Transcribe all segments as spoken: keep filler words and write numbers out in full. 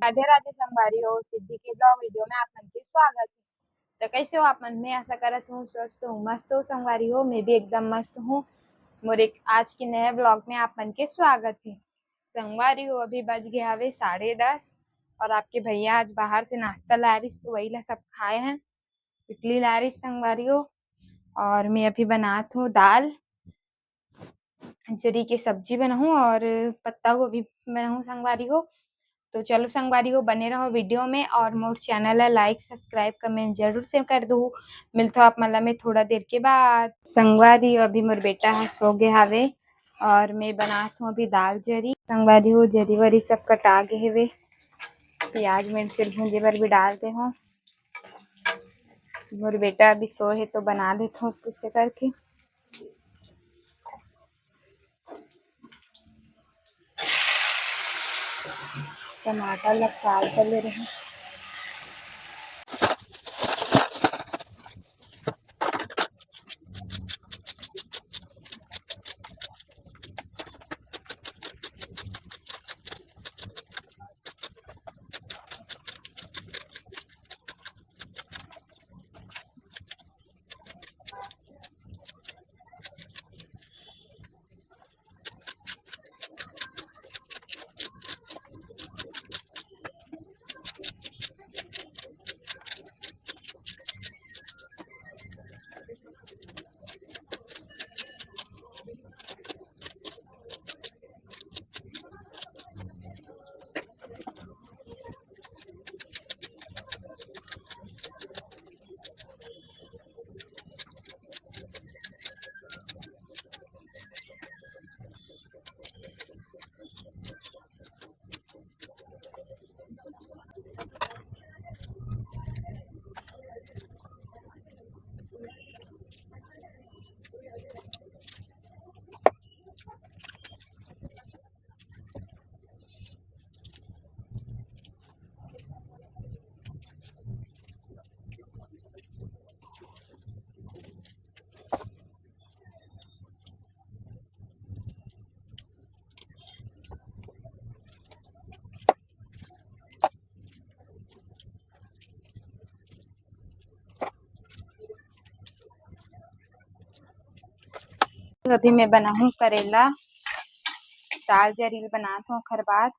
राधे राधे संगवारी हो, सिद्धि के ब्लॉग वीडियो में आप मन के स्वागत है। तो कैसे हो आप मन? मैं आशा करत हूँ स्वस्थ हो, मस्त हो संगवारी हो। मैं भी एकदम मस्त हूँ। मोर एक आज के नए ब्लॉग में आप मन के स्वागत है। संगवारी हो, अभी बज गए हवे साढ़े दस और आपके भैया आज बाहर से नाश्ता ला रिस, तो वही ला सब खाए हैं। इडली ला रिस संगवारी हो, और मैं अभी बनात हूँ दाल, जरी के सब्जी बनाहूँ और पत्ता गोभी बनाहूँ संगवारी हो। तो चलो संगवारी हो, बने रहो वीडियो में और मोर चैनल ला लाइक, सब्सक्राइब, कमेंट जरूर से कर दो। मिलथो आप मन ला मैं थोड़ा देर के बाद। संगवारी हो, अभी मोर बेटा ह सो गे हावे और मैं बनात हूँ अभी दाल जरी। संगवारी हो, जरी वरी सब कटा गे हेवे। प्याज मिर्ची भूंजे बर भी डाल दे हूँ। मोर बेटा अभी सो हे तो बना देत हूँ किसे करके। टमाटर ला फ्राई कर ले रहे हैं। अभी मैं बनाहूँ करेला, दाल जरी बनात हूँ, ओखर बाद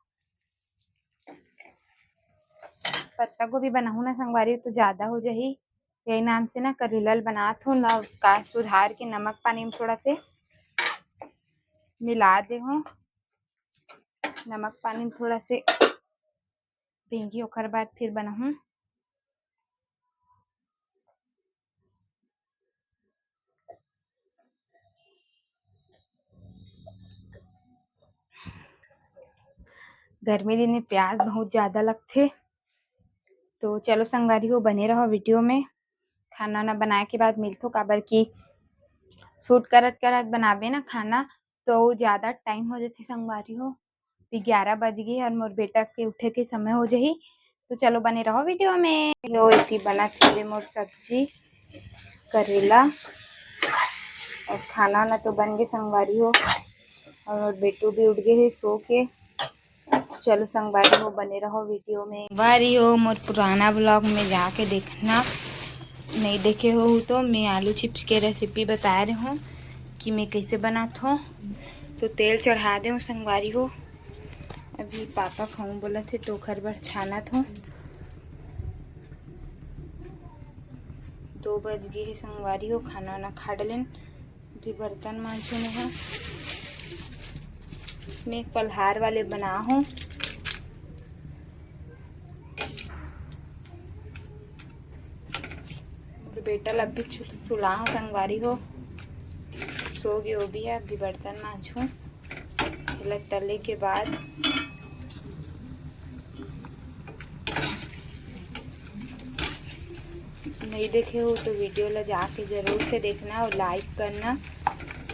पत्ता गोभी बनाहूँ ना संगवारी, तो ज्यादा हो जाही। यही नाम से ना करेला ल बनात हूँ ना, का सुधार के नमक पानी में थोड़ा से मिला दे हूँ। नमक पानी में थोड़ा से भींगी, ओकर बाद फिर बनाहूँ। गर्मी दिन में प्याज बहुत ज्यादा लगथे। तो चलो संगवारी हो, बने रहो वीडियो में। खाना ना बनाए के बाद मिलथो, काबर कि शूट करत करत बनाबे ना खाना, तो ज्यादा टाइम हो जाथे संगवारी हो। अभी ग्यारह बज गए और मोर बेटा के उठे के समय हो जाही। तो चलो बने रहो वीडियो में। यो एती बनत हे मोर सब्जी करेला, और खाना ना तो बन गए संगवारी हो, और मोर बेटू भी उठ गए हे सो के। चलो संगवारी हो, बने रहो वीडियो में। संगवारी हो, मोर पुराना ब्लॉग में जाके देखना, नहीं देखे हो तो मैं आलू चिप्स के रेसिपी बता रहे हूँ कि मैं कैसे बनात हूँ। तो तेल चढ़ा दे हूँ संगवारी हो। अभी पापा खाऊं बोलत हे तो ओखर बर छानत हूँ। दो बज गए हे संगवारी हो, खाना वाना खा डलेन। अभी बर्तन मांजू मैं हा। मैं फलहार वाले बना हूँ। मोर बेटा ला अभी छु-, सुला हूँ संगवारी हो, सो गे वो भी है। अभी बर्तन मांजू, एला तले के बाद। नहीं देखे हो तो वीडियो ला जाके जरूर से देखना और लाइक करना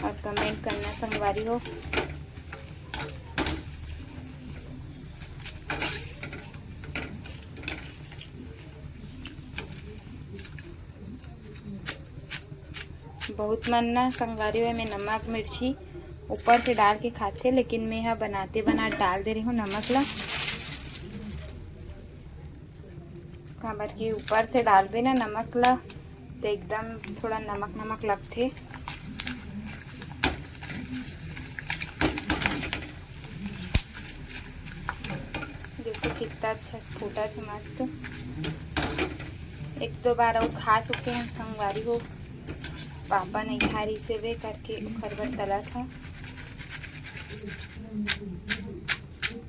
और कमेंट करना संगवारी हो। बहुत मन ना संगवारी हो में नमक मिर्ची ऊपर से डाल के खाथे, लेकिन मैं हा बनाते बनात डाल दे रही हूँ नमक ला। काबर कि ऊपर से डालबे ना नमक ला, तो एकदम थोड़ा नमक नमक लगथे। देखो कितना अच्छा फूटत हे, मस्त। एक दो बार अउ खा चुके हैं संगवारी हो, पापा नहीं खा रही से वे करके ओखर बर तलत हूँ।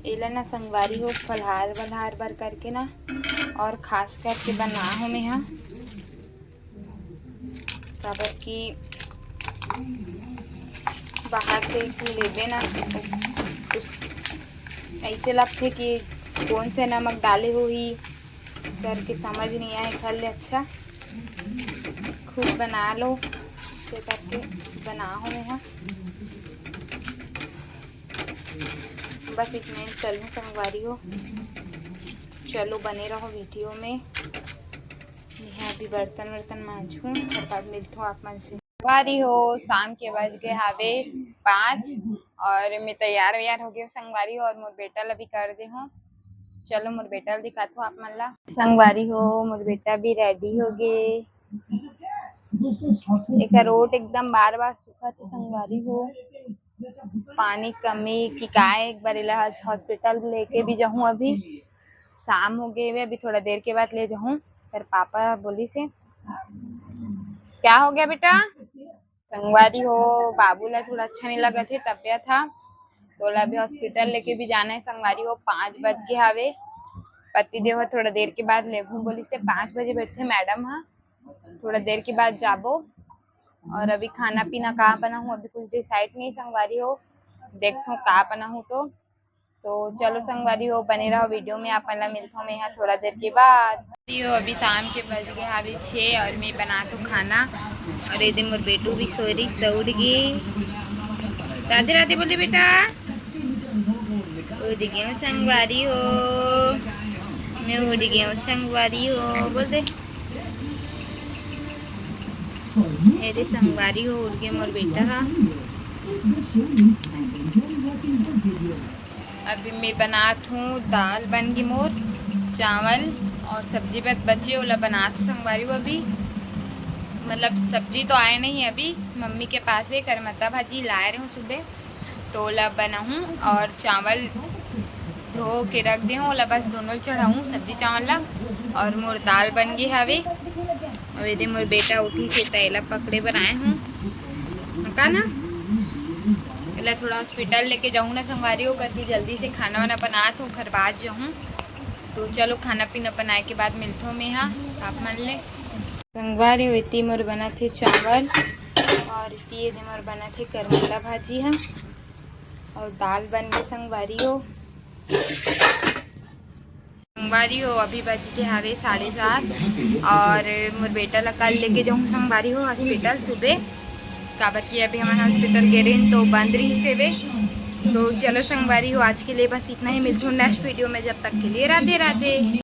एला ना संगवारी हो फलहार वलहार बर करके ना, और खास करके बना हो मैं हा, काबर कि बाहर से लेबे ना, उस ऐसे लगथे कि कौन से नमक डाले होही करके समझ नहीं आए। घर ले अच्छा खुद बना लो, से करके बना हो मैं हा। बस इतना ही चलूँ संगवारी हो, चलो बने रहो वीडियो में। मैं अभी बर्तन वर्तन मांजूँ, ओकर बाद मिलथों आप मन से। संगवारी हो, शाम के बज गए हावे पाँच और मैं तैयार वैयार हो गए संगवारी हो, और मोर बेटा ला भी कर दे हो। चलो मोर बेटा ला दिखाथों आप मन ला। संगवारी हो, मोर बेटा भी रेडी हो गए। एक रोट एकदम बार बार सूखत हे संगवारी हो, पानी कमी कि काय, एक बार एला आज हॉस्पिटल लेके भी जाहूँ। अभी शाम हो गए हुए, अभी थोड़ा देर के बाद ले जाहूँ। फिर पापा बोली से, क्या हो गया बेटा? संगवारी हो, बाबू ला थोड़ा अच्छा नहीं लगत हे, तबियत हा, तो ओला अभी हॉस्पिटल लेके भी जाना है संगवारी हो। पाँच बज के हावे, पति देव हा थोड़ा देर के बाद लेगू बोली से, पाँच बजे बैठते मैडम हा, थोड़ा देर के बाद जाबो। और अभी खाना पीना का बनाहूँ, अभी कुछ डिसाइड नहीं संगवारी हो, देखथों का बनाहूँ तो। तो चलो संगवारी हो, बने रहो वीडियो में, आप मन ला मिलथों मैं हा थोड़ा देर के बाद। संगवारी हो, अभी शाम के बज गए हावे छः और मैं बनाथों खाना। और ये दे मोर बेटू भी सोरिस तो उठ गए। राधे राधे बोल दे बेटा। उठ गए हो संगवारी हो, मैं उठ गए हो संगवारी हो बोल दे। मेरे संगवारी हो, उठ गए मोर बेटा हा। अभी मैं बनात हूँ दाल, बन गई मोर, चावल और सब्जी बच बचे, ओला बनात हूँ संगवारी हो। अभी मतलब सब्जी तो आए नहीं, अभी मम्मी के पास से करमत्ता भाजी लाए रहे हूँ सुबह, तो ओला बनाहूँ और चावल धो के रख दे हूँ, ओला बस दोनों चढ़ाऊँ सब्जी चावल ला। और मोर दाल बन गई हावे। अब ये दे मोर बेटा उठी थे, त एला पकड़े बर आए हूँ का ना, एला थोड़ा हॉस्पिटल लेके जाऊँ ना संगवारी हो करके, जल्दी से खाना वाना बनात हूँ, घर बाद जाऊँ। तो चलो खाना पीना बनाए के बाद मिलथों मैं हा आप मन ले। संगवारी हो, इति मोर बना थे चावल और इति ये दे मोर बना थे करमत्ता भाजी हा और दाल बन गई संगवारी हो। संगवारी हो, अभी बज के हावे साढ़े सात और मोर बेटा ला कल लेके जाऊँ संगवारी हो हॉस्पिटल सुबह, काबर कि अभी हमन हॉस्पिटल गे रहिन तो बंद रहिस हेवे। तो चलो संगवारी हो, आज के लिए बस इतना ही, मिलथों नेक्स्ट वीडियो में, जब तक के लिए राधे राधे।